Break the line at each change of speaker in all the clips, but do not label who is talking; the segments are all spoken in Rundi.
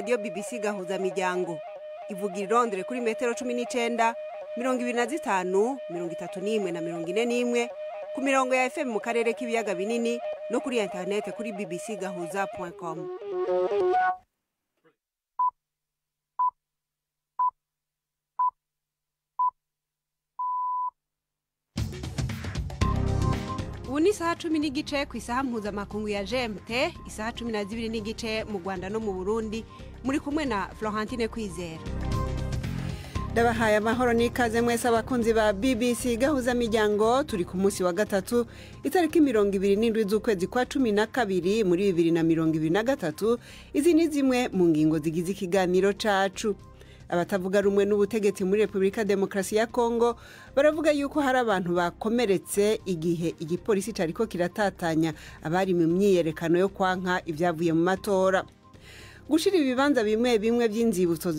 radiyo BBC Gahuza Miryango. Ivugira i Londres kuri metero 19, 25, 31 na 41, ku mirongo ya FM mu karere k'ibiyaga binini no kuri interinete kuri bbcgahuza.com. Ubu ni isaha 10:15 ku isaha mpuzamakungu ya GMT, isaha 12:15 mu Rwanda no mu Burundi. Muri kumwe na Florentine Kwizera. Ndabahaye amahoro n'ikaze mwese abakunzi ba BBC Gahuza Miryango. Turi ku munsi wa gatatu, itariki 27 z'ukwezi kwa 12 muri 2023. Izi ni zimwe mu ngingo zigize ikiganiro cacu. Abatavuga rumwe n'ubutegetsi muri Republika Demokarasi ya Kongo baravuga yuko hari abantu bakomeretse igihe igipolisi cariko kiratatanya abari mu myiyerekano yo kwanka ibyavuye mu matora. Gushira ibibanza bimwe bimwe by'inzibutso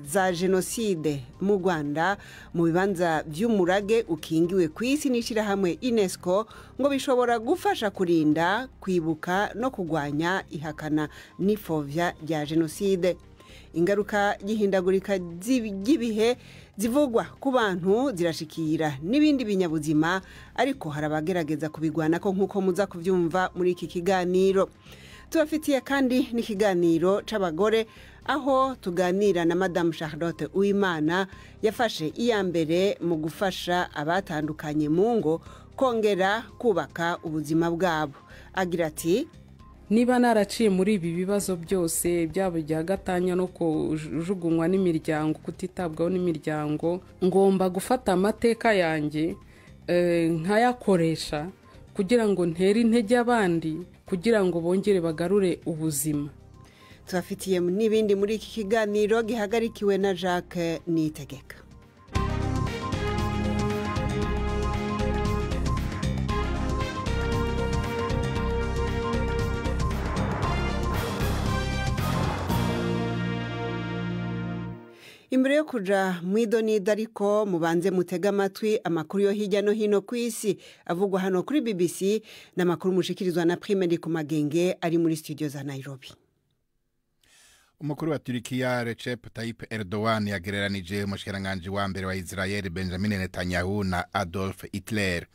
za jenoside mu Rwanda mu bibanza vy'umurage ukingiwe ku isi n'ishirahamwe UNESCO ngo bishobora gufasha kurinda, kwibuka no kugwanya ihakana n'ipfovya rya jenoside. Ingaruka y'ihindagurika ry'ibihe zivugwa ku bantu zirashikira n'ibindi binyabuzima, ariko hari abagerageza kubigwanako nk'uko muza kuvyumva muri iki kiganiro. Tubafitiye kandi n'ikiganiro c'abagore, aho tuganira na Madame Charlotte Uwimana yafashe iya mbere mu gufasha abatandukanye mu ngo kongera kubaka ubuzima bwabo. Agira ati:
Niba naraciye muri ibi bibazo byose, byaba ibya gatanya no kujugunywa n'imiryango, kutitabwaho n'imiryango, ngomba gufata amateka yanjye nkayakoresha kugira ngo ntere intege abandi, kugira ngo bongere bagarure ubuzima.
Tubafitiye n'ibindi muri iki kiganiro gihagarikiwe na Jacques Niyitegeka. Imbere yo kuja mwidonida ariko, mubanze mutega amatwi amakuru yo hirya no hino ku isi avugwa hano kuri BBC, n'amakuru mushikirizwa na Prime ku Magenge ari muri studio za Nairobi.
Umukuru wa Turikiya Recep Tayyip Erdogan yagereranije umushikiranganji wa mbere wa Israel Benjamin Netanyahu na Adolf Hitler.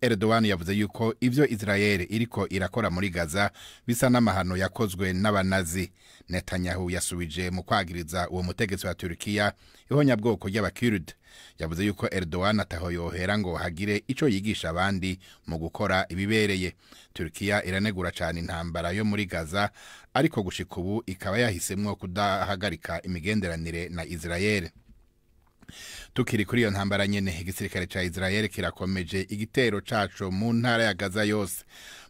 Erdogan yavuze yuko ivyo Israel iriko irakora muri Gaza bisa n'amahano yakozwe n'abanazi. Netanyahu yasubije mu kwagiriza uwo mutegetsi wa Turikiya ihonyabwoko ry'abakurd. Yavuze yuko Erdogan ataho yohera ngo hagire ico yigisha abandi mu gukora ibibereye. Turikiya iranegura cyane intambara yo muri Gaza, ariko gushika ubu ikaba yahisemwo kudahagarika imigenderanire na Israel. Tukiri kuri iyo ntambara nyene, igisirikare ca Israel kirakomeje igitero caco mu ntara ya Gaza yose.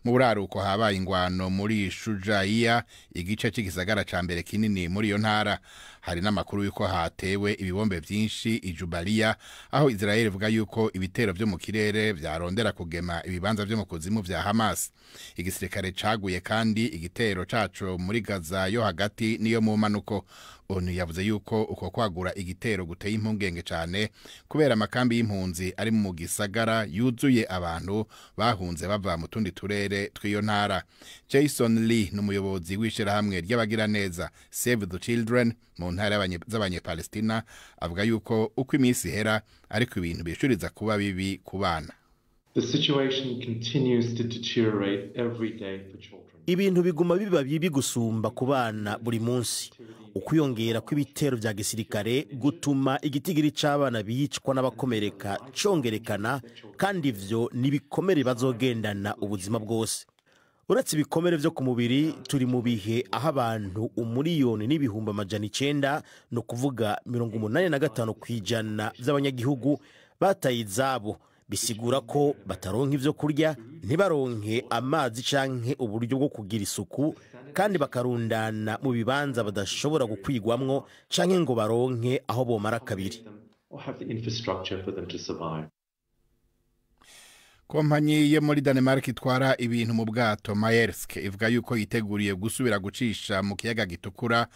Mu buraruko habaye ingwano muri Shujaiya, igice c'igisagara ca mbere kinini muri iyo ntara. Hari n'amakuru yuko hatewe ibibombe vyinshi i Jubaliya, aho Israel ivuga yuko ibitero vyo mu kirere vyarondera kugema ibibanza vyo mu kuzimu vya Hamas. Igisirikare caguye kandi igitero caco muri Gaza yo hagati niyo mu manuko. ONU yavuze yuko uko kwagura igitero guteye impungenge cane kubera amakambi y'impunzi ari mu gisagara yuzuye abantu bahunze bava mu tundi turere tw'iyo ntara. Jason Lee n'umuyobozi w'ishirahamwe ry'abagiraneza Save the Children mu ntara z'abanyepalestina avuga yuko uko iminsi ihera ariko ibintu bishuriza kuba bibi ku bana.
The situation continues to deteriorate every day for children.
Ibintu biguma biba bibi gusumba ku bana buri munsi. Ukwiyongera kw'ibitero vya gisirikare gutuma igitigiri c'abana bicwa n'abakomereka congerekana, kandi ivyo ni ibikomere bazogendana ubuzima bwose. Uretse ibikomere vyo ku mubiri, turi mu bihe aho abantu 1,900,000, ni ukuvuga 85% vy'abanyagihugu, bataye izabo. Bisigura ko bataronka ivyo kurya, ntibaronke amazi canke uburyo bwo kugira isuku, kandi bakarundana mu bibanza badashobora gukwigwamwo canke ngo baronke aho bomara kabiri.
Or have the infrastructure for them to survive.
Kompanyi yo muri Denmark itwara ibintu mu bwato Maersk ivuga yuko yiteguriye gusubira gucisha mu kiyaga gitukura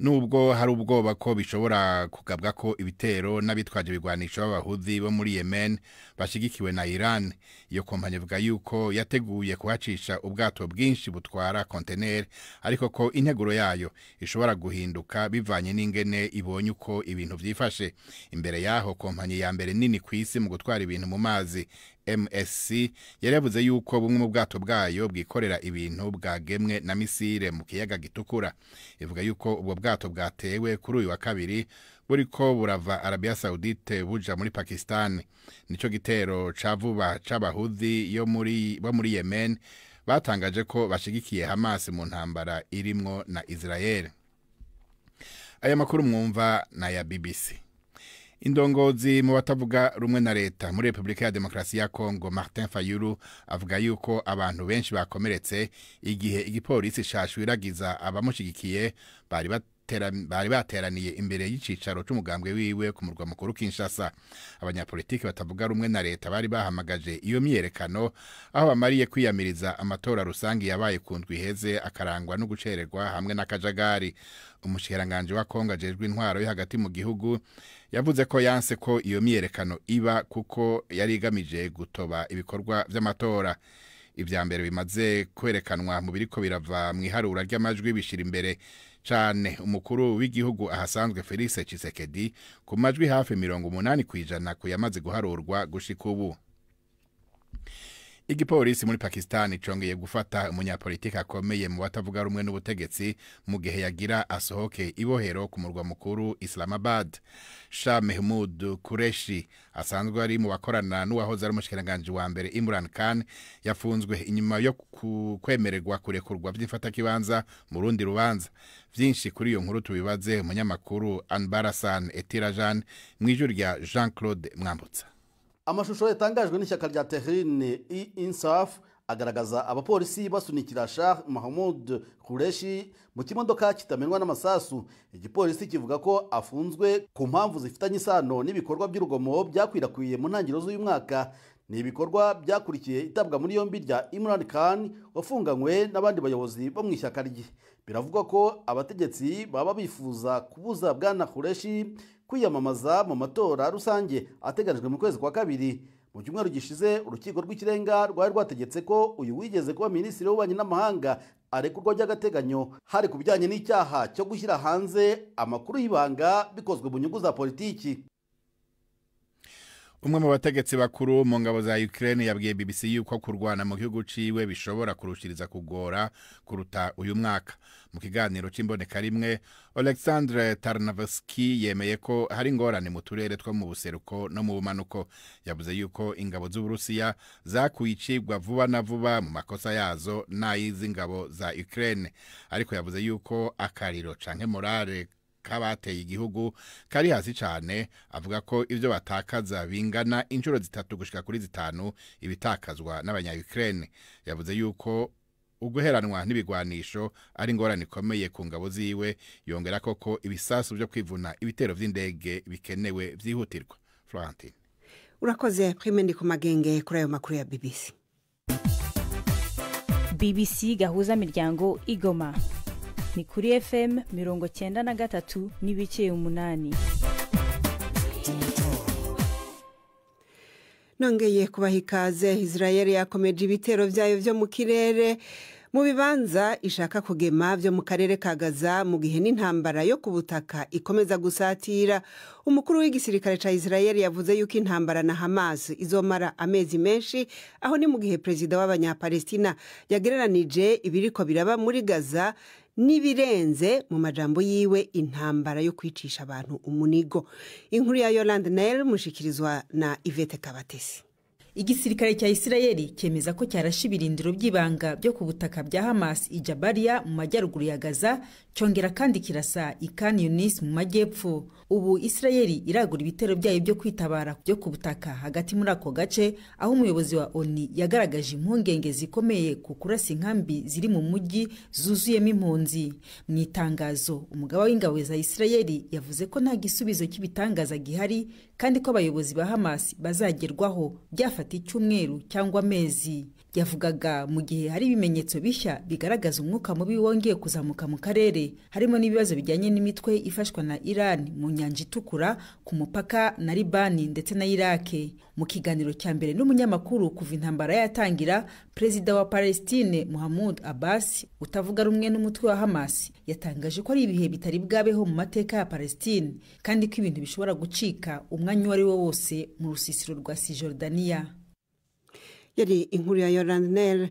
Nubwo hari ubwoba ko bishobora kugabwa ko ibitero n'abitwaje ibigwanisho b'abahuzi bo muri Yemen bashigikiwe na Iran. Iyo kompanyi ivuga yuko yateguye kuhacisha ubwato bwinshi butwara konteneri, ariko ko integuro yayo ishobora guhinduka bivanye n'ingene ibonye uko ibintu vyifashe. Imbere yaho, kompanyi ya mbere nini ku isi mu gutwara ibintu mu mazi, MSC, yari yavuze yuko bumwe mu bwato bwayo bwikorera ibintu bwagemwe na misile mu kiyaga Gitukura. Ivuga yuko ubwo bwato bwatewe kuri uyu wa kabiri buriko burava Arabia Saudite buja muri Pakistan. Nico gitero ca vuba c'abahuzi yo muri bo muri Yemen batangaje ko bashigikiye Hamas mu ntambara irimwo na Israel. Aya makuru mwumva na ya BBC. Indongozi mu batavuga rumwe na leta muri Republika ya Demokarasi ya Kongo, Martin Fayulu, avuga yuko abantu benshi bakomeretse igihe igipolisi cashwiragiza abamushigikiye bari bateraniye imbere y'icicaro c'umugambwe wiwe ku murwa mukuru Kinshasa. Abanyapolitiki batavuga rumwe na leta bari bahamagaje iyo myiyerekano aho bamariye kwiyamiriza amatora rusangi yabaye ku ndwi iheze, akarangwa no gucererwa hamwe n'akajagari. Umushikiranganji wa Kongo ajejwe intwaro yo hagati mu gihugu yavuze ko yanse ko iyo myiyerekano iba kuko yari igamije gutoba ibikorwa vy'amatora. Ivya mbere bimaze kwerekanwa mu biriko birava mu iharura ry'amajwi bishira imbere cane umukuru w'igihugu ahasanzwe Felix Tshisekedi ku majwi hafi 80% ku yamaze guharurwa gushika ubu. Igipolisi muri Pakistan congeye gufata umunyapolitiki akomeye mu batavuga rumwe n'ubutegetsi mu gihe yagira asohoke ibohero ku murwa mukuru Islamabad. Shah Mehmood Qureshi, asanzwe ari mu bakorana n'uwahoze ari umushikiranganji wa mbere Imran Khan, yafunzwe inyuma yo kwemererwa kurekurwa vy'imfatakibanza mu rundi rubanza. Vyinshi kuri iyo nkuru tubibaze umunyamakuru Anbarasan Etirajan mw'ijwi rya Jean-Claude Mwambutsa.
Amashusho yatangajwe n'ishyaka rya Tehreek-e-Insaf agaragaza abapolisi basunikira Shah Mahmoud Qureshi mu kimodoka kitamenwa n'amasasu. Igipolisi kivuga ko afunzwe ku mpamvu zifitanye isano n'ibikorwa by'urugomo byakwirakwiye mu ntangiriro z'uyu mwaka. Ni ibikorwa byakurikiye itabwa muri yombi rya Imran Khan wafunganywe n'abandi bayobozi bo mu ishyaka rye. Biravugwa ko abategetsi baba bifuza kubuza bwana Qureshi kwiyamamaza mu matora rusange ateganijwe mu kwezi kwa kabiri. Mu cyumweru gishize, urukiko rw'ikirenga rwari rwategetse ko uyu wigeze kuba minisitiri w'ububanyi n'amahanga arekurwa by'agateganyo, hari ku bijyanye n'icyaha cyo gushyira hanze amakuru y'ibanga bikozwe mu nyungu za politiki.
Umwe mu bategetsi bakuru mu ngabo za Ukraine yabwiye BBC yuko kurwana mu gihugu ciwe bishobora kurushiriza kugora kuruta uyu mwaka. Mu kiganiro c'imboneka rimwe, Alexandre Tarnavsky yemeye ko hari ingorane mu turere two mu buseruko no mu bumanuko. Yavuze yuko ingabo z'Uburusiya zakuye icigwa vuba na vuba mu makosa yazo n'ay'iz'ingabo za Ukraine. Ariko yavuze yuko akariro canke morale kabateye igihugu kari hasi cane, avuga ko ivyo batakaza bingana inshuro 3 gushika kuri 5 ibitakazwa n'abanya-Ukraine. Yavuze yuko uguheranwa n'ibigwanisho ari ingorane ikomeye ku ngabo ziwe, yongera koko ibisasu byo kwivuna ibitero vy'indege bikenewe vyihutirwa. Florentine.
Urakoze Prime ku magenge kuri ayo makuru ya BBC.
BBC Gahuza Miryango Igoma ni kuri FM 93.8.
Nongeye kubaha ikaze. Israel yakomeje ibitero vyayo vyo mu kirere mu bibanza ishaka kugema vyo mu karere ka Gaza, mu gihe n'intambara yo ku butaka ikomeza gusatira. Umukuru w'igisirikare ca Israel yavuze yuko intambara na Hamas izomara amezi menshi. Aho ni mu gihe perezida w'abanyapalestina yagereranije ibiriko biraba muri Gaza n'ibirenze, mu majambo yiwe, intambara yo kwicisha abantu umunigo. Inkuru ya Yolande Nel mushikirizwa na Yvette Kabatesi.
Igisirikare cya Isirayeli cyemeza ko cyarashe ibirindiro by'ibanga byo ku butaka bya Hamas i Jabalia mu majyaruguru ya Gaza, cyongera kandi kirasa i Khan Yunis mu majyepfo. Ubu Isirayeli iragura ibitero byayo byo kwitabara byo ku butaka hagati muri ako gace, aho umuyobozi wa ONU yagaragaje impungenge zikomeye ku kurasa inkambi ziri mu mujyi zuzuyemo impunzi. Mu itangazo, umugaba w'ingabo za Isirayeli yavuze ko nta gisubizo cy'ibitangaza gihari kandi ko abayobozi ba Hamas bazagerwaho byafata icyumweru cyangwa amezi. Yavugaga mu gihe hari ibimenyetso bishya bigaragaza umwuka mubi wongeye kuzamuka mu karere, harimo n'ibibazo bijyanye n'imitwe ifashwa na Iran mu nyanja itukura ku mupaka na Libani ndetse na Iraq. Mu kiganiro cya mbere n'umunyamakuru kuva intambara yatangira, Perezida wa Palestine Mahmoud Abbas utavuga rumwe n'umutwe wa Hamas yatangaje ko ari ibihe bitari bwabeho mu mateka ya Palestine, kandi ko ibintu bishobora gucika umwanya uwo ari wo wose mu rusisiro rwa Cisjordania.
Yari inkuru ya Yolandnel.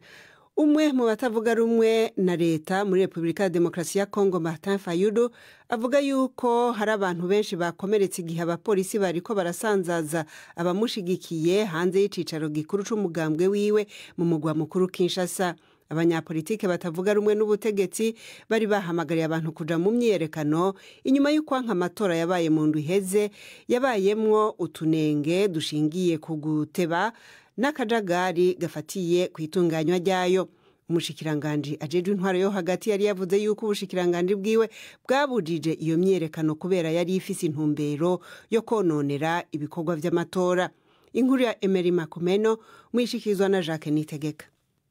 Umwe mu batavuga rumwe na leta muri Repubulika ya Demokarasi ya Kongo, Martin Fayulu, avuga yuko hari abantu benshi bakomeretse igihe abapolisi bariko barasanzaza abamushigikiye hanze y'icicaro gikuru c'umugambwe wiwe mu mugwa mukuru Kinshasa. Abanyapolitike batavuga rumwe n'ubutegetsi bari bahamagariye abantu kuja mu myiyerekano inyuma y'ukwanka amatora yabaye mu ndwi iheze, yabayemwo utunenge dushingiye ku guteba n'akajagari gafatiye ku itunganywa ryayo. Umushikiranganji ajejwe intwaro yo hagati yari yavuze yuko ubushikiranganji bwiwe bwabujije iyo myiyerekano kubera yari ifise intumbero yo kononera ibikorwa vy'amatora. Inkuru ya Emery Makomeno mwishikirizwa na Jacques Nitegeka.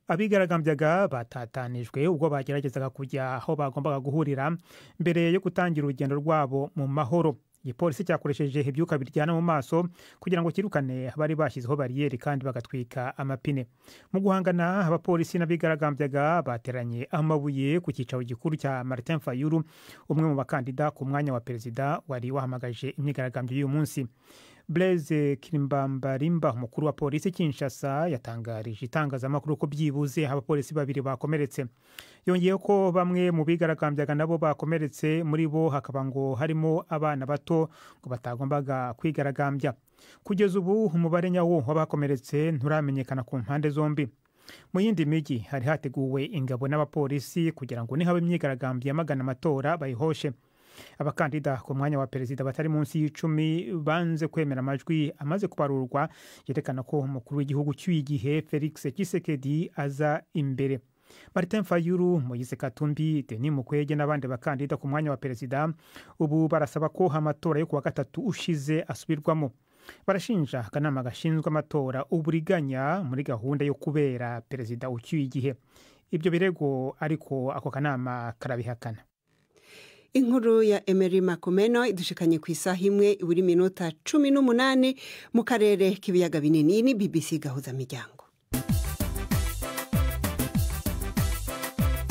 Abigaragambyaga batatanijwe ubwo bageragezaga kujya aho bagombaga guhurira mbere yo gutangira urugendo rwabo mu mahoro. Igipolisi cyakoresheje ibyuka biryana mu maso kugira ngo kirukane abari bashyizeho bariyeri kandi bagatwika amapine. Mu guhangana, abapolisi n'abigaragambyaga bateranye amabuye ku cyicaro gikuru cya Martin Fayulu, umwe mu bakandida ku mwanya wa perezida wari wahamagaje imyigaragambyo y'uyu munsi. Blaise Kimbambarimba, umukuru wa polisi Kinshasa, yatangarije itangazamakuru ko byibuze abapolisi babiri bakomeretse. Yongeyeho ko bamwe mu bigaragambyaga nabo bakomeretse, muri bo hakaba ngo harimo abana bato ngo batagombaga kwigaragambya. Kugeza ubu umubare nyawo w'abakomeretse nturamenyekana ku mpande zombi. Mu yindi mijyi hari hateguwe ingabo n'abapolisi kugira ngo nihaba imyigaragambyo yamagana amatora bayihoshe. Abakandida ku mwanya wa perezida batari munsi y'icumi banze kwemera amajwi amaze kubarurwa yerekana ko umukuru w'igihugu cy'uyu gihe Felix Tshisekedi aza imbere. Martin Fayulu, Moise Katumbi, Denis Mukwege n'abandi bakandida ku mwanya wa perezida ubu barasaba ko amatora yo kuwa gatatu ushize asubirwamo. Barashinja akanama gashinzwe amatora uburiganya muri gahunda yo kubera perezida ucyuye igihe. Ibyo birego ariko ako kanama karabihakana.
Inkuru ya Emery Makomeno idushikanye ku isaha 1:18 mu karere k'ibiyaga binini. Ni BBC Gahuza Miryango.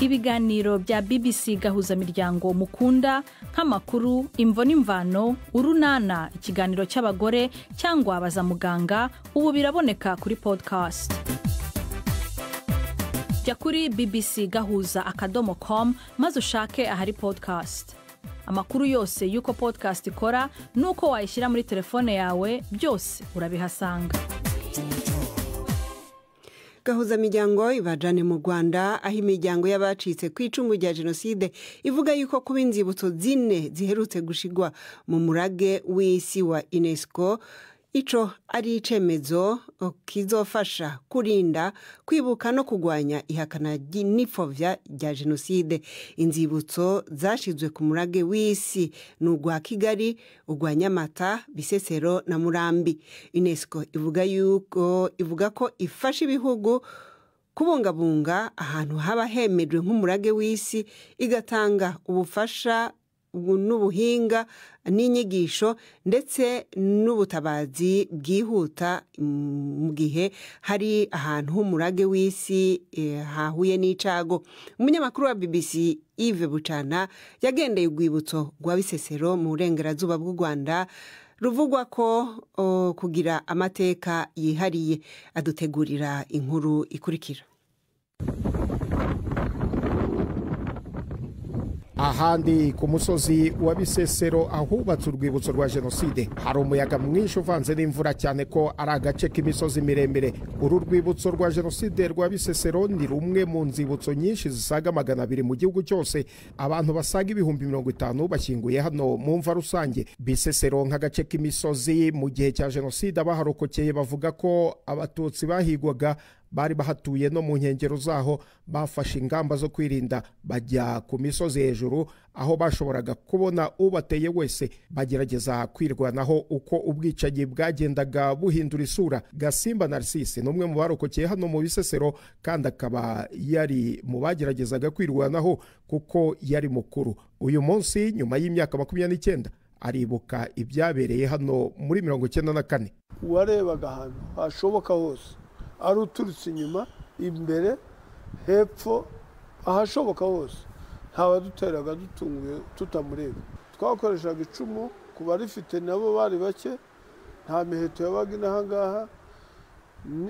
Ibiganiro bya BBC Gahuza Miryango mukunda nk'amakuru, imvo n'imvano, urunana, ikiganiro cy'abagore cyangwa abaza muganga, ubu biraboneka kuri podcast. Jya kuri bbc gahuza.com maze ushake ahari podcast. Amakuru yose y'uko podcast ikora n'uko wayishyira muri telefone yawe byose urabihasanga.
Gahuza miryango ibajane mu Rwanda, aho imiryango y'abacitse ku icumu rya jenoside ivuga yuko kuba inzibutso zine ziherutse gushigwa mu murage w'isi wa UNESCO ico ari icemezo kizofasha kurinda, kwibuka no kugwanya ihakana n'ipfovya rya jenoside. Inzibutso zashizwe ku murage w'isi ni urwa Kigali, urwa Nyamata, Bisesero na Murambi. UNESCO ivuga ko ifasha ibihugu kubungabunga ahantu haba hemejwe nk'umurage w'isi, igatanga ubufasha n'ubuhinga n'inyigisho ndetse n'ubutabazi bwihuta mu gihe hari ahantu h'umurage w'isi hahuye n'icago. Umunyamakuru wa BBC Yves Bucana yagendeye urwibutso rwa Bisesero mu burengerazuba bw'u Rwanda ruvugwa ko kugira amateka yihariye, adutegurira inkuru ikurikira.
Ahandi ku musozi wa Bisesero ahubatse urwibutso rwa jenoside hari umuyaga mwinshi uvanze n'imvura, cyane ko ari agace k'imisozi miremire. Uru rwibutso rwa jenoside rwa Bisesero ni rumwe mu nzibutso nyinshi zisaga 200 mu gihugu cyose. Abantu basaga 50,000 bashyinguye hano mu mva rusange. Bisesero nk'agace k'imisozi mu gihe cya jenoside abaharokokeye bavuga ko abatutsi bahigwaga Bari bahatuye no mu nkengero zaho bafashe ingamba zo kwirinda, bajya ku misozi hejuru aho bashoboraga kubona ubateye wese, bagerageza kwirwanaho uko ubwicanyi bwagendaga buhindura isura. Gasimba Narcisse ni umwe mu barokokeye hano mu Bisesero, kandi akaba yari mu bageragezaga kwirwanaho kuko yari mukuru. Uyu munsi nyuma y'imyaka 29 aribuka ibyabereye hano muri 94.
Uwarebaga ahantu hashoboka hose, ari uturutse inyuma, imbere, hepfo, ahashoboka hose, ntawaduteraga dutunguye tutamureba. Twakoreshaga icumu ku barifite, nabo bari bake, nta miheto yabaga inaha ngaha,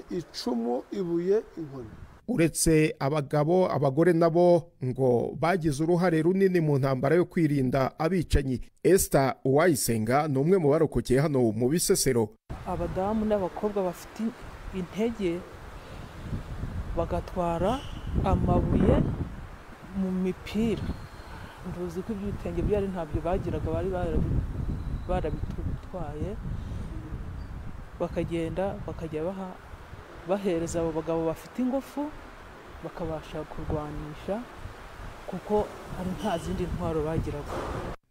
icumu, ibuye, inkoni.
Uretse abagabo, abagore nabo ngo bagize uruhare runini mu ntambara yo kwirinda abicanyi. Esther Uwayisenga ni umwe mu barokokeye hano mu Bisesero.
Abadamu n'abakobwa bafite intege bagatwara amabuye mu mipira. Ntuzi ko ibitenge byari ntabyo bagiraga, bari barabitwaye, bakagenda bakajya bahereza abo bagabo bafite ingufu bakabasha kurwanisha, kuko ari nta zindi ntwaro bagiraga.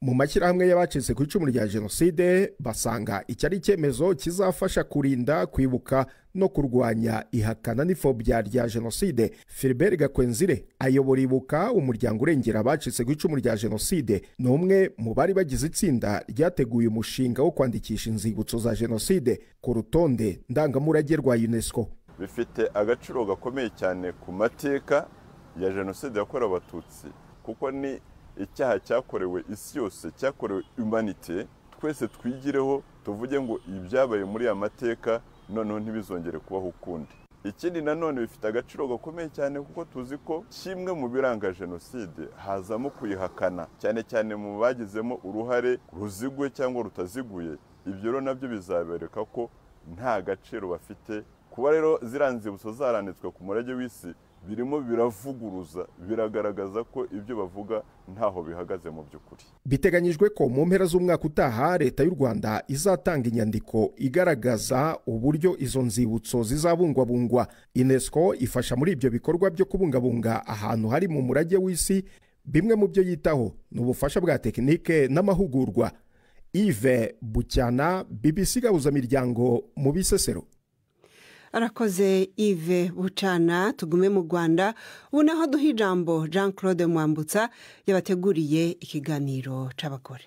Mu mashyirahamwe y'abacitse ku icumu rya jenoside basanga iki ari icyemezo kizafasha kurinda, kwibuka no kurwanya ihakana n'ipfobya rya jenoside. Philbert Gakwenzire ayobora Ibuka, umuryango urengera abacitse ku icumu rya jenoside. Ni umwe mu bari bagize itsinda ryateguye umushinga wo kwandikisha inzibutso za jenoside ku rutonde ndangamurage rwa UNESCO.
Bifite agaciro gakomeye cyane ku mateka ya jenoside yakorewe Abatutsi, kuko ni icyaha cyakorewe isi yose, cyakorewe humanité. Twese twigireho tuvuge ngo ibyabaye muri ya mateka noneho ntibizongere kubaho ukundi. Ikindi nanone bifite agaciro gakomeye cyane kuko tuzi ko kimwe mu biranga jenoside hazamo kuyihakana, cyane cyane mu bagizemo uruhare ruziguye cyangwa rutaziguye. Ibyo rero nabyo bizabereka ko nta gaciro bafite. Kuba rero ziriya nzibutso zaranditswe ku murage w'isi birimo biravuguruza, biragaragaza ko ibyo bavuga ntaho bihagaze mu by'ukuri.
Biteganyijwe ko mu mpera z'umwaka utaha Leta y'u Rwanda izatanga inyandiko igaragaza uburyo izo nzibutso zizabungwabungwa. UNESCO ifasha muri ibyo bikorwa byo kubungabunga ahantu hari mu murage w'isi. Bimwe mu byo yitaho ni ubufasha bwa tekinike n'amahugurwa. Yves Bucyana, BBC Gahuzamiryango mu Bisesero.
Arakoze Yves Bucana. Tugume mu Rwanda ubu naho duha ijambo Jean Claude Mwambutsa yabateguriye ikiganiro c'abagore.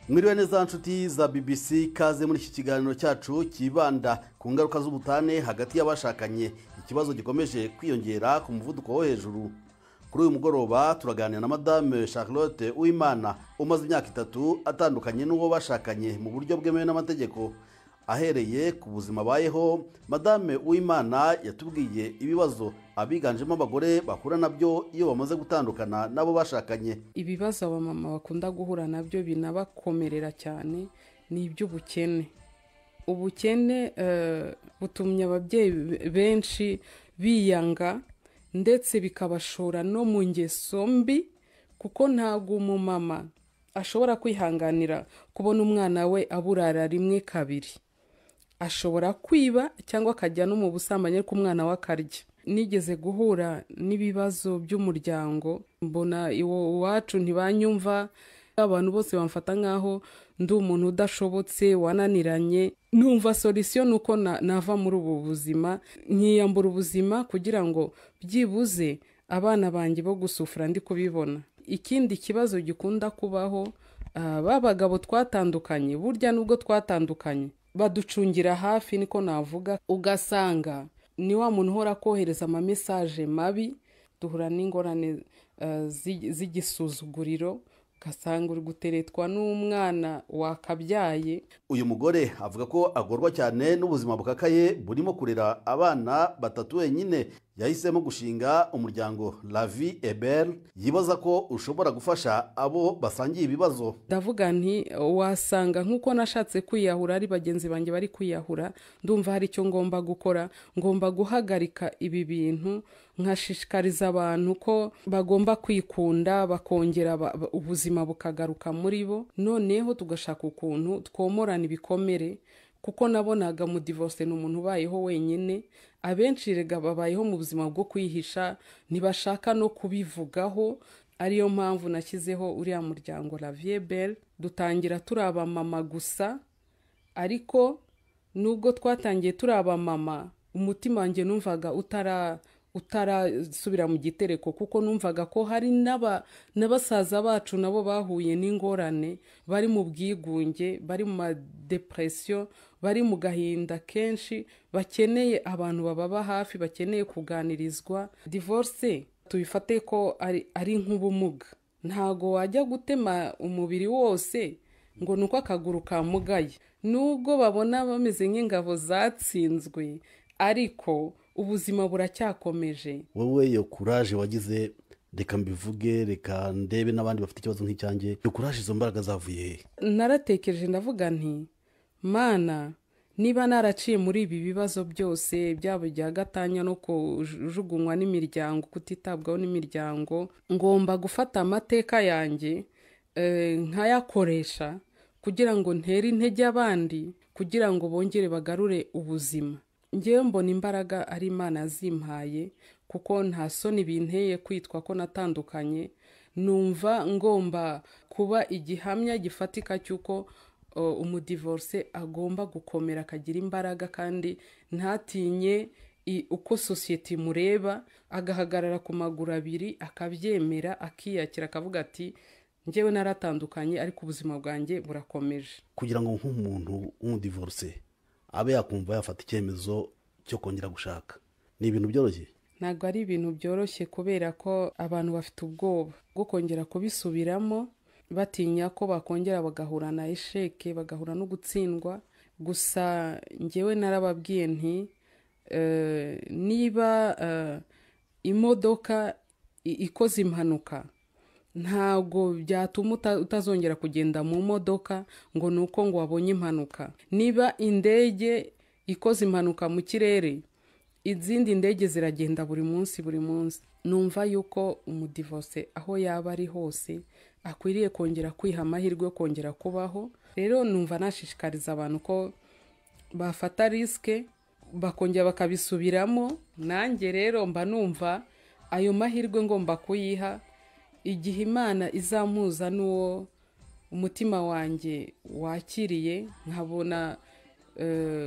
Mwiriwe neza nshuti za BBC, kaze muri iki kiganiro cyacu kibanda ku ngaruka z'ubutane hagati y'abashakanye, ikibazo gikomeje kwiyongera ku muvuduko wo hejuru. Kuri uyu mugoroba turaganira na Madame Charlotte Uwimana umaze imyaka 3 atandukanye n'uwo bashakanye mu buryo bwemewe n'amategeko. Ahereye ku buzima bayeho, Madame Uwimana yatubwiye ibibazo abiganjemo abagore bahura nabyo iyo bamaze gutandukana nabo bashakanye.
Ibibazo abamama bakunda guhura nabyo binabakomerera cyane ni iby'ubukene. Ubukene butumye ababyeyi benshi biyanga, ndetse bikabashora no mu ngeso mbi, kuko ntabwo umumama ashobora kwihanganira kubona umwana we aburara rimwe kabiri. Ashobora kwiba cyangwa akajya no mu busambanyi ariko umwana we akarya. Nigeze guhura n'ibibazo by'umuryango, mbona iwacu ntibanyumva, abantu bose bamfata nkaho ndi umuntu udashobotse wananiranye. Numva solution nuko nava muri ubu buzima, nkiyambura ubuzima kugira ngo byibuze abana banjye bo gusufura ndi kubibona. Ikindi kibazo gikunda kubaho, babagabo twatandukanye, burya nubwo twatandukanye baducungira hafi, niko navuga, ugasanga ni wa muntu uhora kohereza ama message mabi. Duhura n'ingorane z'igisuzuguriro, ugasanga uri guteretwa n'umwana wakabyaye.
Uyu mugore avuga ko agorwa cyane n'ubuzima bukakaye burimo kurera abana 3 wenyine. Yahisemo gushinga umuryango La Vie est Belle, yibaza ko ushobora gufasha abo basangiye ibibazo.
Ndavuga nti wasanga nk'uko nashatse kwiyahura ari bagenzi banjye bari kwiyahura, ndumva hari icyo ngomba gukora, ngomba guhagarika ibi bintu, nkashishikariza abantu ko bagomba kwikunda, bakongera ubuzima bukagaruka muri bo, noneho tugashaka ukuntu twomorana ibikomere. Kuko nabonaga mu divorce ni umuntu ubayeho wenyine, abenshi rega babayeho mu buzima bwo kwihisha, ntibashaka no kubivugaho. Ariyo mpamvu nashyizeho uriya muryango La Vie est Belle. Dutangira turi abamama gusa, ariko nubwo twatangiye turi abamama, umutima wanjye numvaga utarasubira mu gitereko, kuko numvaga ko hari n'abasaza bacu nabo bahuye n'ingorane, bari mu bwigunge, bari mu madepresiyo, bari mu gahinda kenshi, bakeneye abantu bababa hafi, bakeneye kuganirizwa. Divorce tubifate ko ari nk'ubumuga, ntago wajya gutema umubiri wose ngo nuko akaguru kamugaye. Nubwo babona bameze nk'ingabo zatsinzwe, ariko ubuzima buracyakomeje.
Wowe iyo courage wagize, reka mbivuge, reka ndebe n'abandi bafite ikibazo nk'icyanjye, iyo courage, izo mbaraga zavuye he?
Naratekereje ndavuga nti Mana, niba naraciye muri ibi bibazo byose, byaba ibya gatanya no kujugunywa n'imiryango, kutitabwaho n'imiryango, ngomba gufata amateka yanjye nkayakoresha kugira ngo ntere intege abandi, kugira ngo bongere bagarure ubuzima. Ngewe mbona imbaraga ari Imana zimpaye, kuko nta soni binteye kwitwa ko natandukanye. Numva ngomba kuba igihamya gifatika cy'uko umudivorce agomba gukomera, akagira imbaraga, kandi ntatinye uko sosiyete imureba, agahagarara ku maguru abiri, akabyemera, akiyakira, akavuga ati njyewe naratandukanye ariko ubuzima bwanjye burakomeje.
Kugira ngo nk'umuntu w'umudivorce abe yakumva yafata icyemezo cyo kongera gushaka, ni ibintu byoroshye?
Ntabwo ari ibintu byoroshye, kubera ko abantu bafite ubwoba bwo kongera kubisubiramo, batinya ko bakongera bagahura na esheke, bagahura no gutsindwa. Gusa njyewe narababwiye nti niba imodoka ikoze impanuka, ntabwo byatuma utazongera kugenda mu modoka ngo nuko ngo wabonye impanuka. Niba indege ikoze impanuka mu kirere, izindi ndege ziragenda buri munsi buri munsi. Numva yuko umudivorce aho yaba ari hose akwiriye kongera kwiha amahirwe yo kongera kubaho. Rero numva nashishikariza abantu ko bafata risque bakongera bakabisubiramo. Nanjye rero mba numva ayo mahirwe ngomba kuyiha, igihe Imana izampuza n'uwo umutima wanjye wakiriye,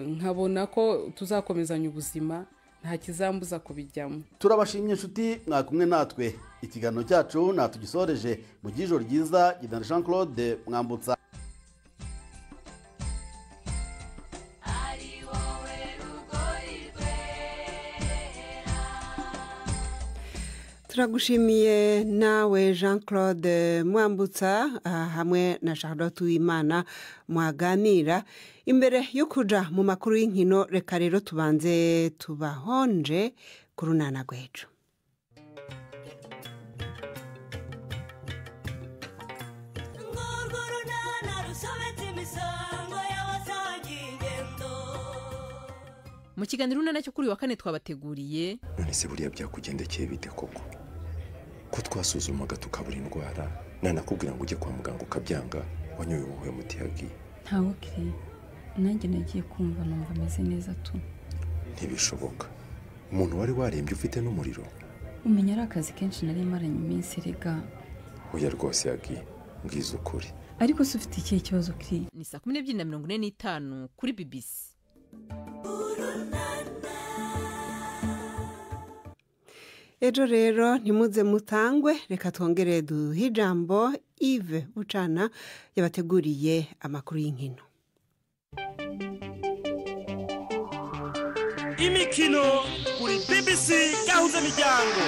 nkabona ko tuzakomezanya ubuzima, nta kizambuza kubijyamo.
Turabashimye inshuti mwakumwe natwe, ikiganiro cyacu natugisoreje mu gijoro ryiza. Gidana Jean Claude Mwambutsa.
Turagushimiye nawe Jean Claude Mwambutsa hamwe na Charlotte Uwimana mwaganira. Imbere yo kuja mu makuru y'inkino, reka rero tubanze tubahonje ku runana rw'ejo.
Mu kiganiro urunana cyo kuri wa kane twabateguriye:
None se buriya byakugendekeye bite koko, ko twasuzumaga tukabura indwara, nanakubwira ngo ujye kwa muganga ukabyanga, wanyoye ubuhe muti yagiye?
Ntawe kiri, nanjye nagiye kumva numva ameze neza tu.
Ntibishoboka, umuntu wari warembye ufite n'umuriro.
Umenya ari akazi kenshi nari maranye iminsi rega.
Oya rwose yagiye, mbwiza ukuri.
Ariko se ufite ikihe kibazo kiri?
Ni saa 12:45 kuri BBC.
Ejo rero ntimuze mutangwe, reka twongere duhe ijambo Yves Bucana yabateguriye amakuru y'inkino.
Imikino kuri BBC Gahuza Miryango.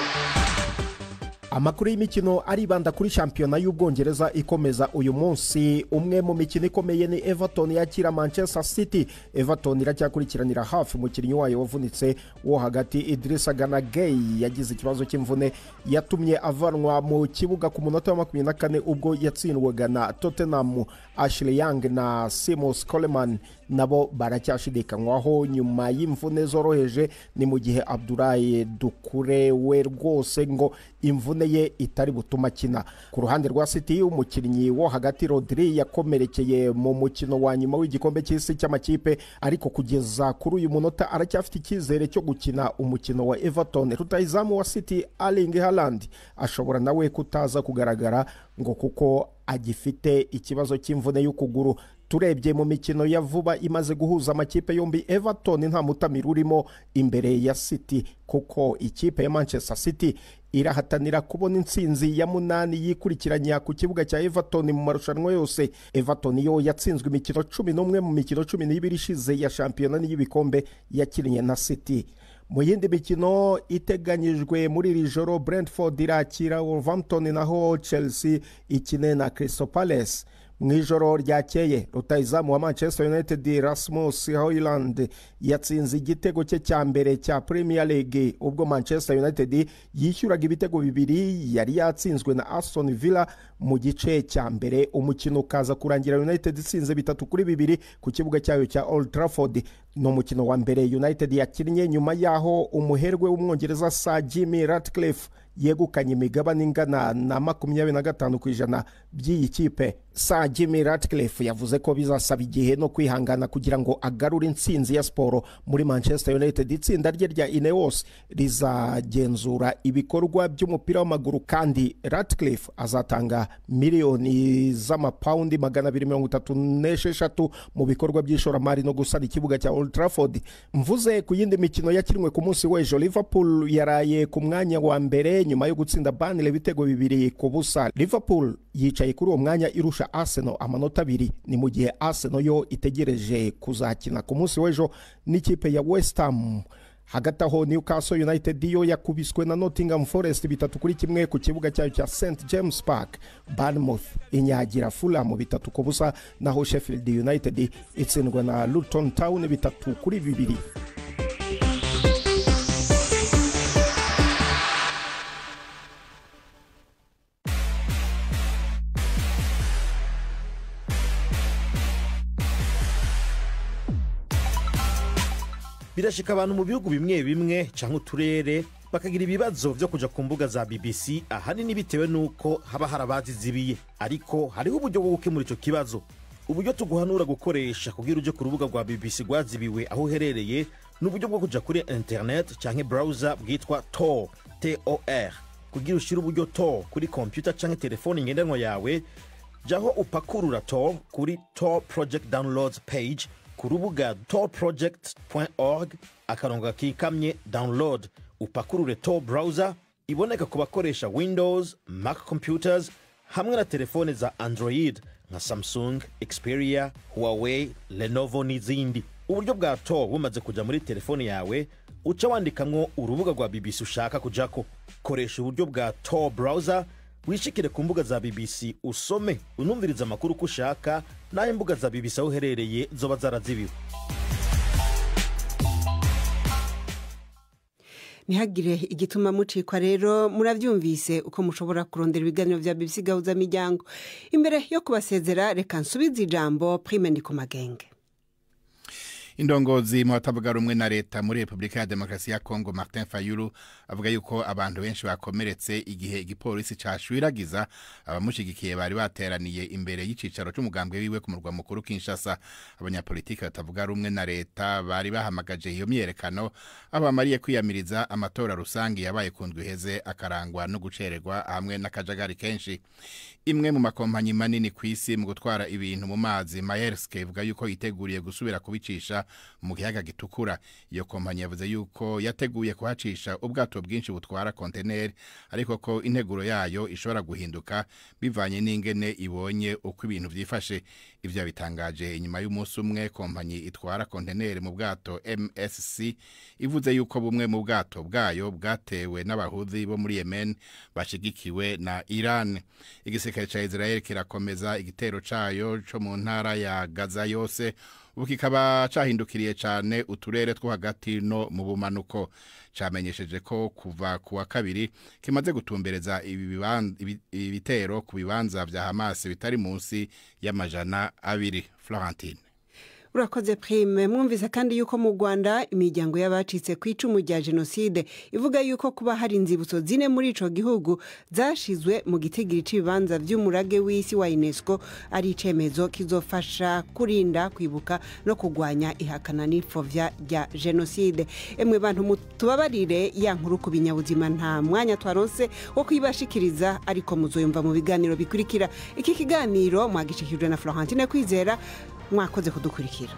Amakuru y'imikino aribanda kuri shampiyona y'Ubwongereza ikomeza uyu munsi. Umwe mu mikino ikomeye ni Everton yakira Manchester City. Everton iracyakurikiranira hafi umukinnyi wayo wavunitse wo hagati Idrissa Gana Gueye, yagize ikibazo cy'imvune yatumye avanwa mu kibuga ku munota wa 24 ubwo yatsindwaga na Tottenham. Ashley Young na Simos Coleman nabo baracyashidikanywaho nyuma y'imvune zoroheje, ni mu gihe Abdoulaye Doucouré we rwose ngo imvune ye itari butuma akina. Ku ruhande rwa City, umukinnyi wo hagati Rodri yakomerekeye mu mukino wa nyuma w'igikombe cy'isi cy'amakipe, ariko kugeza kuri uyu munota aracyafite icyizere cyo gukina umukino wa Everton. Rutahizamu wa City Erling Haaland ashobora nawe kutaza kugaragara ngo kuko agifite ikibazo cy'imvune y'ukuguru. Turebye mu mikino ya vuba imaze guhuza amakipe yombi, Everton nta mutamira urimo imbere ya City, kuko ikipe ya Manchester City irahatanira kubona intsinzi ya 8 yikurikiranya ku kibuga cya Everton mu marushanwa yose. Everton yo yatsinzwe imikino 11 mu mikino 12 ishize ya shampiyona n'ibikombe yakinnye na City. Mu yindi mikino iteganyijwe muri iri joro, Brentford irakira Wolverhampton, naho Chelsea ikine na Crystal Palace. Mu ijoro ryakeye, rutahizamu wa Manchester United Rasmus Højlund yatsinze igitego cye cya mbere cya Premier League ubwo Manchester United yishyuraga ibitego 2 yari yatsinzwe na Aston Villa mu gice cya mbere. Umukino ukaza kurangira United itsinze 3-2 ku kibuga cyayo cya Old Trafford. Ni umukino wa mbere United yakinnye nyuma yaho umuherwe w'Umwongereza Sir Jimmy Ratcliffe yegukanye imigabane ingana na 25% by'iyi kipe. Sir Jimmy Ratcliffe yavuze ko bizasaba igihe no kwihangana kugira ngo agarure intsinzi ya siporo muri Manchester United. Itsinda rye rya Ineos rizagenzura ibikorwa by'umupira w'amaguru, kandi Ratcliffe azatanga miliyoni z'amapawundi 236 mu bikorwa by'ishoramari no gusana ikibuga cya Old Trafford. Mvuze ku yindi mikino yakinwe ku munsi w'ejo, Liverpool yaraye ku mwanya wa mbere nyuma yo gutsinda Burnley ibitego 2-0. Liverpool yicaye kuri uwo mwanya irusha Arsenal amanota 2, ni mu gihe Arsenal yo itegereje kuzakina ku munsi w'ejo n'ikipe ya West Ham. Hagati aho Newcastle United yo yakubiswe na Nottingham Forest 3-1 ku kibuga cyayo cya St James Park. Bournemouth inyagira Fulham 3-0, naho Sheffield United itsindwa na Luton Town 3-2.
Birashika abantu mu bihugu bimwe bimwe canke uturere bakagira ibibazo vyo kuja ku mbuga za BBC, ahanini bitewe nuko haba harabazizibiye. Ariko hariho uburyo bwo gukemura ico kibazo. Uburyo tuguhanura gukoresha kugira uje ku rubuga rwa BBC rwazibiwe aho uherereye ni uburyo bwo kuja kuri internet canke browser bwitwa Tor, Tor. Kugira ushire uburyo Tor kuri computer canke telefone ngendanwa yawe, jaho upakurura Tor kuri Tor Project Downloads page ku rubuga torproject.org akarongo kikamye download, upakurure Tor browser iboneka ku bakoresha Windows, Mac computers hamwe na telefone za Android nka Samsung, Xperia, Huawei, Lenovo n'izindi. Uburyo bwa Tor bumaze kuja muri telefone yawe, uca wandikamwo urubuga rwa BBC ushaka kujako. Koresha uburyo bwa Tor browser wishikire ku mbuga za BBC, usome unumviriza amakuru ko ushaka naho imbuga za BBC aho uherereye zoba zarazibiwe.
Ntihagire igituma mucikwa rero, murabyumvise uko mushobora kurondera ibiganiro bya BBC Gahuza Miryango. Imbere yo kubasezera, reka nsubize ijambo Prime Ndikumagenge.
Indongozi mu batavuga rumwe na leta muri Republika ya Demokarasi ya Kongo, Martin Fayulu, avuga yuko abantu benshi bakomeretse igihe igipolisi cashwiragiza abamushigikiye bari bateraniye imbere y'icicaro c'umugambwe wiwe ku murwa mukuru Kinshasa. Abanyapolitiki batavuga rumwe na leta bari bahamagaje iyo myerekano abamariye kwiyamiriza amatora rusangi yabaye ku ndwi iheze akarangwa no gucererwa hamwe n'akajagari kenshi. Imwe mu makompanyi manini kw'isi mu gutwara ibintu mu mazi, Maersk, ivuga yuko yiteguriye gusubira kubicisha mu kiyaga Gitukura. Iyo kompanyi yavuze yuko yateguye kuhacisha ubwato bwinshi butwara konteneri, ariko ko integuro yayo ishobora guhinduka bivanye n'ingene ibonye uko ibintu vyifashe. Ivyo bitangaje inyuma y'umunsi umwe kompanyi itwara konteneri mu bwato MSC ivuze yuko bumwe mu bwato bwayo bwatewe n'abahuzi bo muri Yemen bashigikiwe na Iran. Igisirikare ca Israel kirakomeza igitero cayo co mu ntara ya Gaza yose, ubu kikaba cahindukiriye cane uturere two hagati no mu bumanuko. Camenyesheje ko kuva kuwa kabiri kimaze gutumbereza ibitero ku bibanza vya Hamas bitari munsi ya 200. Florentine.
Urakoze, Prime. Mwumvise kandi yuko mu Rwanda imiryango y'abacitse ku icumu rya jenoside ivuga yuko kuba hari inzibutso zine muri ico gihugu zashizwe mu gitigiri c'ibibanza vy'umurage w'isi wa UNESCO ari icemezo kizofasha kurinda, kwibuka no kurwanya ihakana n'ipfovya rya jenoside. Emwe bantu, mutubabarire, ya nkuru ku binyabuzima nta mwanya twaronse wo kuyibashikiriza, ariko muzoyumva mu biganiro bikurikira. Iki kiganiro mwagishikijwe na Florentine Kwizera. Mwakoze kudukurikira.